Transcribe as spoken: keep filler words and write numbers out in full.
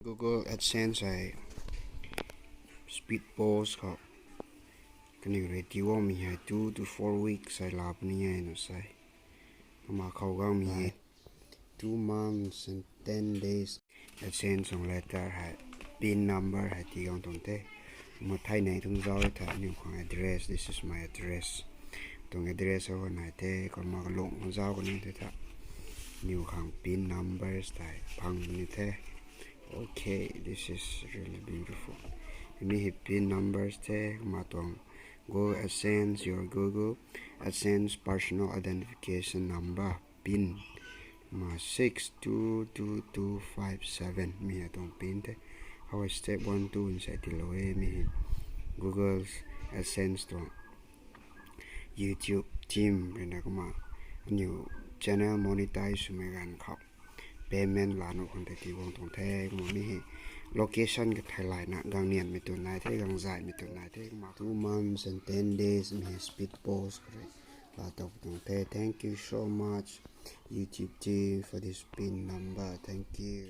Google AdSense hei speed post khou kaniw rui tiiloumei hei two to four weeks hei laa puni e na sa e. Kumna khou guangmei hei two months and ten days. AdSense tuang letter hei pin number hei tii guang tuang the. Kumna theihneih tuang zauc the aniu khang address, this is my address. Tuang address hou nai the, kumna kalung zauc kani the tha. Aniu khang pin numbers tei phang puni the. Okay, this is really beautiful. Mi hei pin numbers the, kumna tuang Google AdSense, your Google AdSense personal identification number, pin. Kumna six two two two five seven mi hei tuang pin the. Hou step one two nsei tiilou e mi hei. Google AdSense tuang YouTube team ruina kumna aniu channel monetize swmei ganv khou payment laa nuh khang tei tii guang tuang the. Kumna mi hei location kathei layna gangnianmei tu nai the, gangzaymei tu nai the. Kumna two months and ten days mi hei speed post khou rui laa tow tuang the. Thank you so much YouTube team for this pin number. Thank you.